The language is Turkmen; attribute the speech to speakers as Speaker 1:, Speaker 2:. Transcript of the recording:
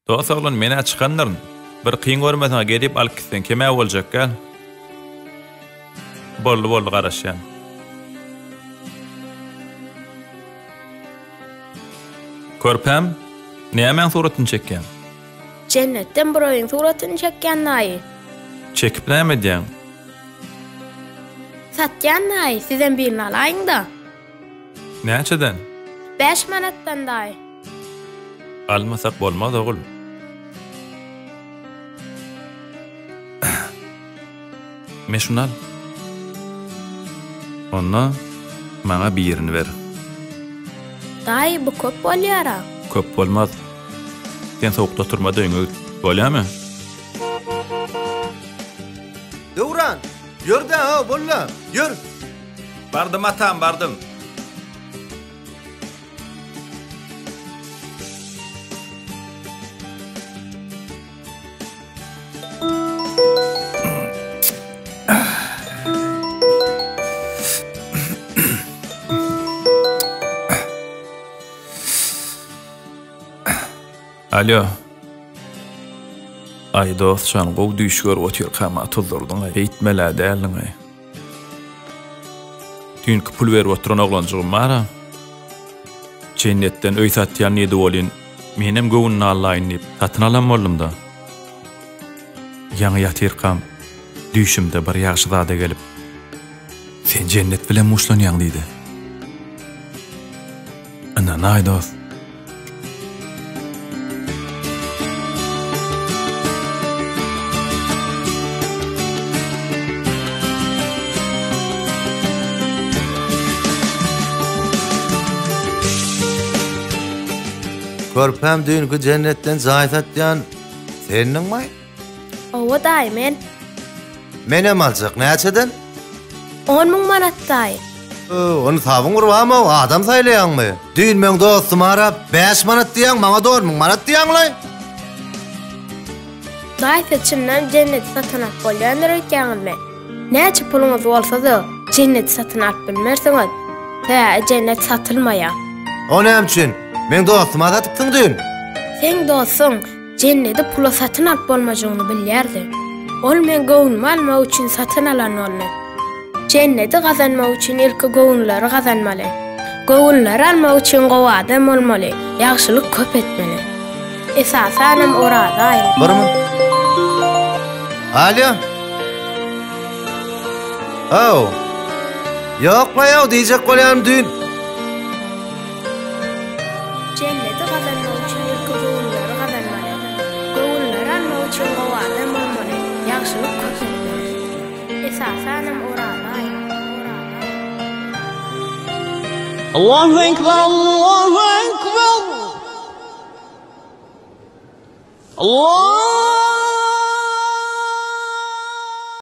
Speaker 1: Dos oglan men-ä çykandyryn. Bir kyn görmeseň-ä gelip alyp gitseň kem-ä boljak däl. Boldy boldy garaşýan. Körpäm, nämäň suratyny çekýäň?
Speaker 2: Jennetden bir öýüň suratyny çekýän daýy.
Speaker 1: Çekip näme edýäň?
Speaker 2: Satýan daýy, sizem birini alaýyň-da.
Speaker 1: Näçeden?
Speaker 2: Bäş manatdan daýy.
Speaker 1: Almasak bolmaz ogul. Me şuny al. Onda maňa birini ber.
Speaker 2: Daýy bu köp bolýara.
Speaker 1: Köp bolmaz. Sen sowukda oturma-da öýüňe git. Bolýamy?
Speaker 3: Döwran, ýör-dä, bolýa, ýör.
Speaker 1: Bardym atam, bardym. Alýo. Aý dost jan gowy düýş görüp otyrkam-a tuzdurdyň-aý. Beýtmel-ä däldiň-aý. Düýnki pul berip oturan oglanjygym bar-a. Jennetden öý satýan diýdi welin, menem göwnüni aldaýyn diýip, satyn alan boldum-da. Ýaňy ýatyrkam, düýşümde bir ýagşyzada gelip, Sen Jennet bilen buşlanýaň diýdi. Ynanaý dost.
Speaker 3: Körpäm düýnki jennetden jaý satýan sendiňmi?
Speaker 2: Owa daýy men.
Speaker 3: Menem aljak näçeden?
Speaker 2: On müň manat daýy.
Speaker 3: Ony sabyň urbamy adam saýlaýaňmy? Düýn meň dostum arap 5 manat diýýäň, maňa da on müň manat diýýäňlaý.
Speaker 2: Daýy siz çyndan jenneti satyn alyp bolýandyr öýtýäňizmi? Näçe puluňyz bolsa-da, jenneti satyn alyp bilmersiňiz. Sebäbi jennet satylmaýar.
Speaker 3: O näme üçin? Meň dostuma satypsyň düýn.
Speaker 2: Seň dostuň Jennedi pula satyn alyp bolmajagyny bilýärdi. Ol meň göwnümi almak üçin satyn alan boldy. Jennedi gazanmak üçin ilki göwünleri gazanmaly. Göwünleri almak üçin gowy adam bolmaly, ýagşylyk köp etmeli. Esasanam Oraza aýynda.
Speaker 3: Bir mün. Alýo. Haw. Ýok-la-ýow diýjek bolýanym düýn.
Speaker 2: Jenneti gazanmak üçin ilki göwünleri gazanmaly. Göwünleri almak üçin gowy adam bolmaly, ýagşylyk köp etmeli. Esasanam Oraza aýynda.
Speaker 4: Allahu Ekber, Allahu Ekber. Allahu.